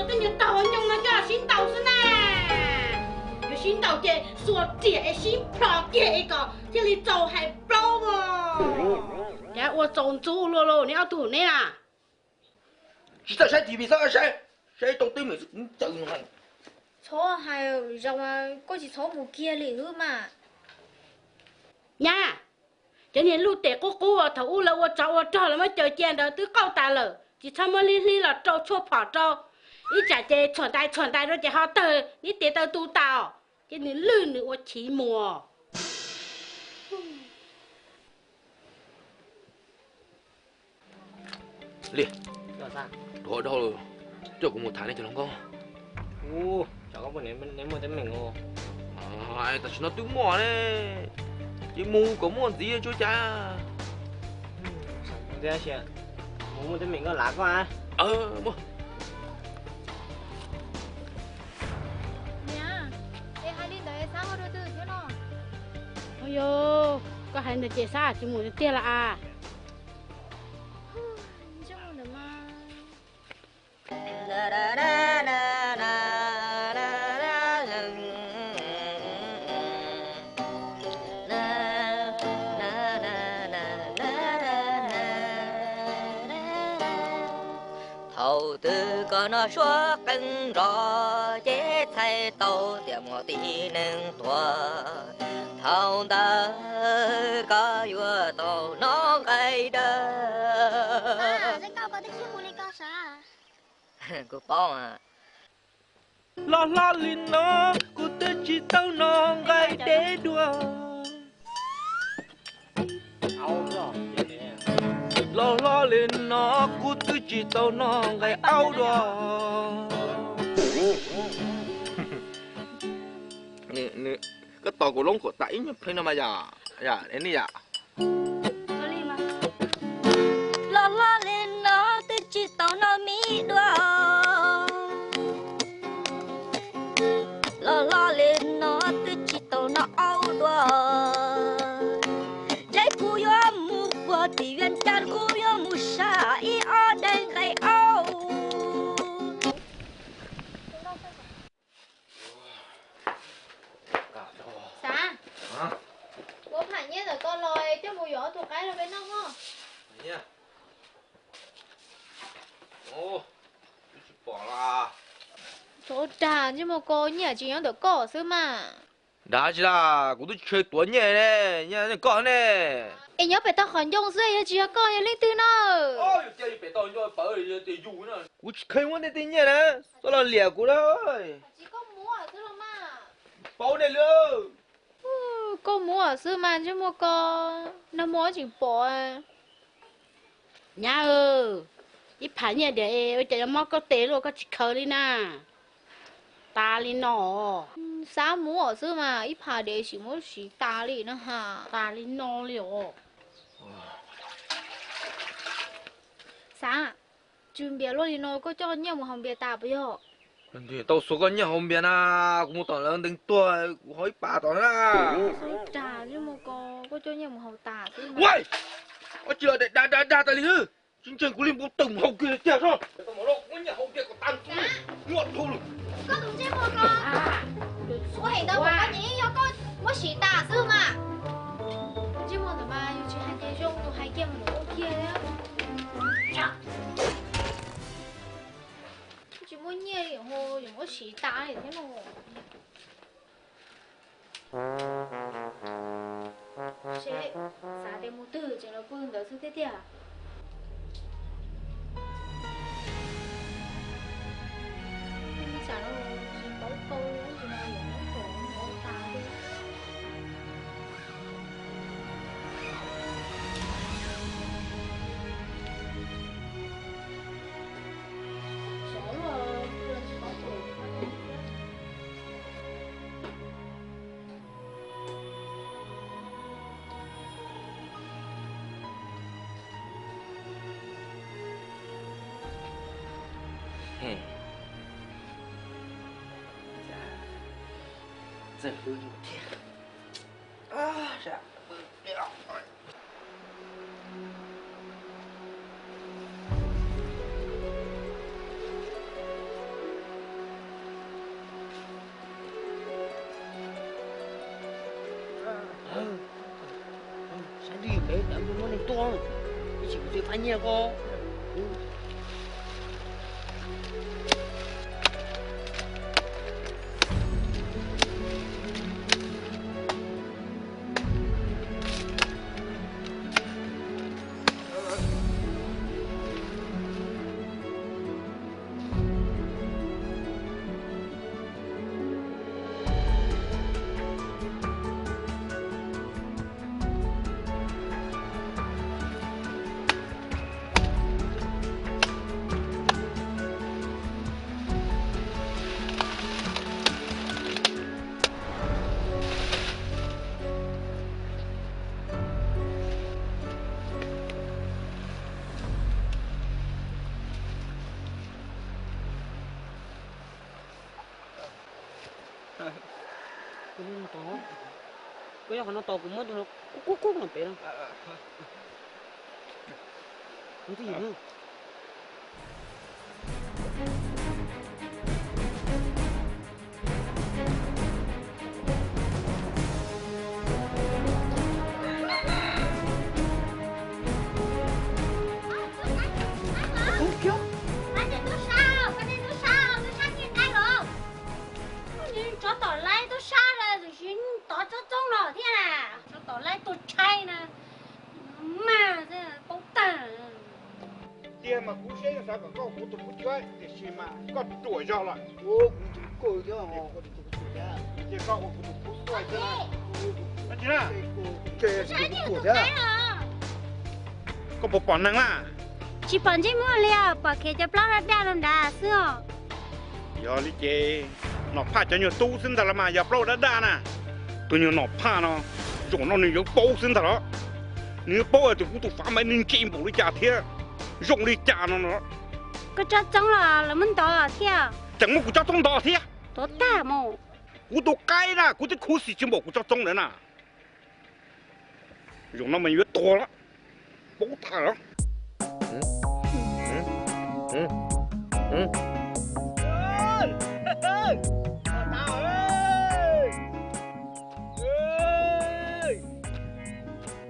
Tej niag tag nyoog no coj sib ntaus xwb na. Yuav sib ntaus ces xuas riam es sib plho kiag es kom thiaj li txaus hais plaub os. Cas ua txaus ntxub luaj lauj neb ob tug neb na. Tsis txawj saib T V xwb saib, saib tau teeb meem xwb kuv ncaws no. Txhob hais zoo, koj tsis txhob mus kiag li xwb mas. Nyab, cov niag luj tes qub qub uas thaum ub lawv ua tsov ua rog lawv muab caws cia ntawd twb qauj tas lawm, tsis txhob muab hlib hlib los rau tshuaj phom rau. Ib tsam ces txhuam ntais txhuam ntais rau ces ho tawg neb tes taw tu tas os, ces nws lwj nws ua chiv muag. Liam, rov dhau, coj kuv mus tham nej cov hluas nkauj. Ub, tsov koj poj niam neb muaj teeb meem os. Tam sim no twb muaj ne, ces mus kom muaj ntxiv tsuas cas. Mus muaj teeb meem koj lav koj a. Muaj. Niam, es hais li ntawd es Xab ua rau twg thiab no? Ua yog, koj hais ntawd ces Xab tsis mus tiag tiag los as. Ntsej muag ntawd mas. Thaum twg koj noj suab qeej nrov ces txhais tau tias muaj tib neeg tuag. Thaum ntawd koj yuav tau noj nqaij dawb. Kuv paub. Los hlob li no kuv twb tsis tau noj nqaij deb dua. Los hlob li no kuv twb tsis tau noj nqaij aub dua. Koj tos kuv loob kom tas ib nyuag pliag no mas yom, yom, nej yom. Los hlob li no twb tsis tau noj mis dua. Los hlob li no twb tsis tau noj aub dua. Ntshe kuv yuav mus puag tim Vias Cas, kuv yuav mus sam ib ob daim nqaij aub. Xav, kuv pham nyiaj ntawm ko los coj mus yuav ob tug qaib rau peb noj mog. Tsis pom los. Tsov dag, ntsej muag ko, nyiaj tsis nyob ntawm koj xwb mas. Dag tsis dag, kuv twb tsis tuav nyiaj ne, nyiaj koj ne. Es nyob pem toj qhov ncoo xwb, yog tsis yog koj yog leej twg no? Kuv tsis kheev muab nej tej nyiaj na, txhob los liam kuv na. Paub nej li. Koj muab xwb mas ntsej muag ko, nag hmo tseem pom. Nyab, ib pham nyiaj diam es ua cas yuav mob koj tes luaj, koj tsis khaws li na. Tas li no. Xav muab xwb mas ib pham diam tsis muab siv tas li na ha. Tas li no li os. Xav, tsw npias luaj li no koj coj nyiaj mus haus npias tas puas yog? Tau xuas koj nyiaj haus npias na, kuv mus tom lawv ntees tuag kuv haus ib pas tom na. Dag, ntsej muag ko, koj coj nyiaj mus haus tas xwb. Ua tsis los dag dag dag tas li xwb, tsis ntseeg kuv li npau taws mus haus kiag tiag soj. Koj tus ntsej muag ko, ua heev ntawd koj tseem yog koj muab siv tas xwb mas. Ntsej muag ntawd mas yus tsis hais tias zoo, yus hais kiag mas nws ua kiag. Tsis muaj nyiaj li ho yuav muab siv tas li thiab no. Seb, xav tias mus twg tseem los pw ntawd xwb thiab tiag. Tsam no tsis paub kau li, tsis no yuav muab kaum mus tas li. Xyov luag tsis paub kaum. Txawj hlub thiab. Muab neeg tua, ib tsam kuv tsis faib nyiaj koj. Koj yog qhov no tos kuv muab tus no kub kub kub no pem no. Kuv twb yim no. Tsov tom laib tuaj sab lawm, tiam sis tsov tom laib tuaj tshaib na. Mas paub tag. Tiag mas kuv siab zoo xav kom koj ua kuv tus pub cuab, tiam sis mas koj ruam zog lawm. Ces koj ua kuv tus pub tuaj xwb. Koj puas pom neeg na? Tsis pom ntsej muag li os, pom khiav cov plaub daj daj no nrad xwb os. Yog li ces Nom Phaj cov nyuag tub xwb ntag los mas yog plaub daj daj na. Tus nyuag Nom Phaj no, zaum no nws yuav paub xwb ntag los. Nws yuav paub tus kuv tus fav Maiv Neeg ntse npaum li cas thiab zoo li cas no. Koj tsob txoob los lawv muab ntov thiab. Tseem muab kuv tsob txoob ntov thiab. Tuav tag mus. Kuv tus qaib na, kuv twb khuv xim tsis npaum kuv tsob txoob ntawd na. Zaum no mas yuav tuag lawm, paub tag lawm.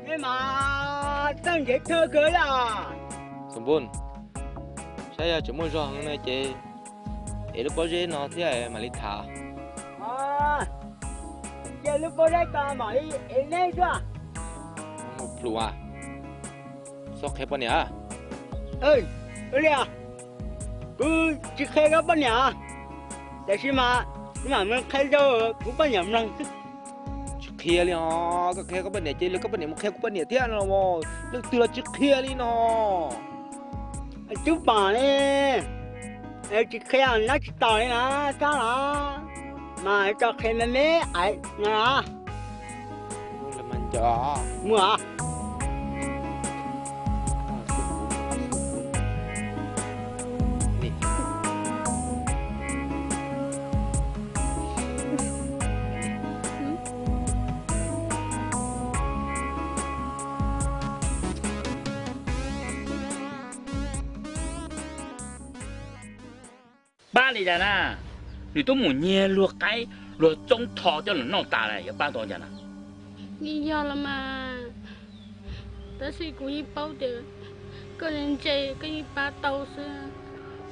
Nej mas txawj nrhiav thawj kawg li. Xoo Npun, saib yog tseem muaj zog heev na ces ev lub pob zeb no thiab mam li tham. Cia lub pob zeb ko mam li ev neb xwb. Plhum, txhob qhia poj niam. Li, kuv tsis qhia koj poj niam, tiam sis mas kuv mam mus qhia rau kuv poj niam mloog. Tsis qhia li os, koj qhia koj poj niam ces li koj poj niam mus qhia kuv poj niam thiab no. Leej twg los tsis qhia li no. Tub pom li, tsis qhia nab tsis tau li na, sab los mas tau qhia me me ais no. Mus. Pab li cas na? Nws twb mus nyiag luag qaib luag txoob tho coj los noj tas lawm, yuav pab tau cas na? Yeej yog los mas, tab sis kuv yeej paub tias koj ntse, koj yeej pab tau xwb.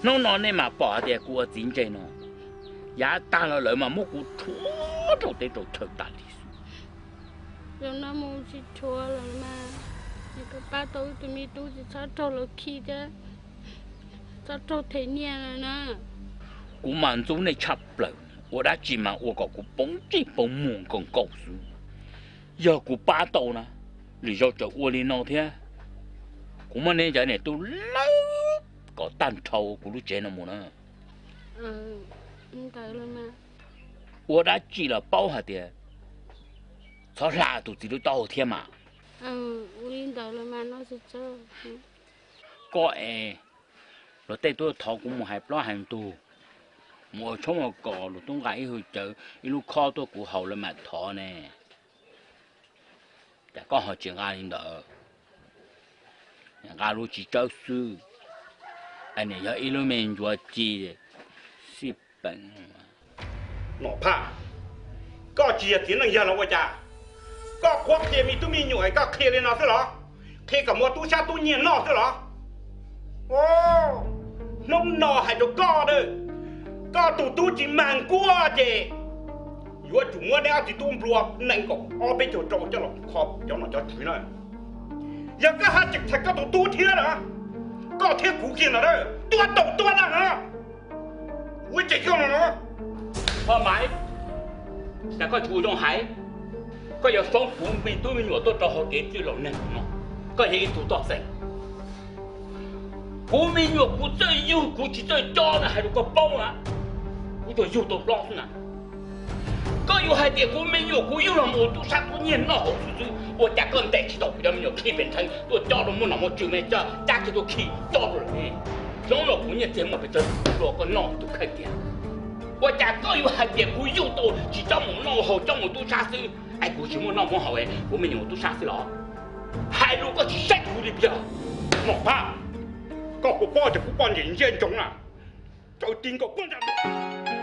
Hnub no nej mam pom hais tias kuv ua txiv ntse no, yav tag los lawv mas muab kuv rhuav rau teb rau chaw tas li xwb. Zaum no mus tsis rhuav lawm mas, nws kuj pab tau wb tus me tub tsis txhob raug lawv khi thiab, txhob raug them nyiaj lawm na. Kuv mas ntxub nej tshaj plaws, ua dab tsi mas ua kom kuv poob ntsej poob muag nkaus nkaus xwb. Yog kuv pab tau na, lwm zaus tseem ua li no thiab, kuv muab nej cov niam tub lawb kom tag nrho kuv lub tsev no mus na. Ua dab tsi los paub hais tias txhob hla tus txiv lub taub hau thiab mas. Koj es luag tej tuaj thov kuv mus hais plaub hais ntug, mus ua tshoob ua kos, luag tub nqa ib hwj cawv ib lub khob tuaj kuv haus lawv mam thov ne. Cas koj ho tsis nqa li ntawd, nqa lub txiv tsawb xwb, es niam yog ib lub me ncuav ci xij peem. Nom Phaj, koj tsis yog txiv neej yawg los ua cas? Koj qhuab qhia me tub me nyuam koj qhia li no xwb los? Qhia kom muaj tub sab tub nyiag noj xwb los? Hnub no hais rau koj na, koj tus tub tsis mag nkuaj ces yuav tsum muab neb ob txiv tub nplua nees nkaum ob peb caug rau coj los kho cov nom cov tswv na. Yog koj ho tseem tham koj tus tub thiab na, koj thiab kuv kiag no na, tuaj tau tuaj na no. Ua tseem yog no no. Ho Maiv, cas koj tsis ua zoo hais? Koj yuav foob kuv me tub me nyuam tuaj rau hauv kev txwj laus neeg no, koj yog ib tug toj xeem. Kuv me nyuam kuv txawj yug kuv tsis txawj coj na, hais rau koj paub na, kuv tsuas yug tau hlob xwb na. Koj yuav hais tias kuv me nyuam kuv yug los mus tub sab tub nyiag noj hauv xwb xwb, ua cas koj ntes tsis tau kuv cov me nyuam khib pes ntheeb tuaj coj rau muaj nom muaj tswv me coj cab kiag tuaj khi coj rau lawm ne? Hnub no kuv nyiaj txiag muaj pes tsawg luag koj noj tus kheej tiag. Ua cas koj yuav hais tias kuv yug tau tsis coj mus noj haus coj mus tub sab xwb es kuv tsis muaj noj muaj haus, kuv me nyuam tub sab xwb los? Hais lus koj tsis saib kuv li puas yog? Mom Paj, koj puas paub tias kuv poj niam ntsia ntsoov na, tsaws ti nkaus puag nram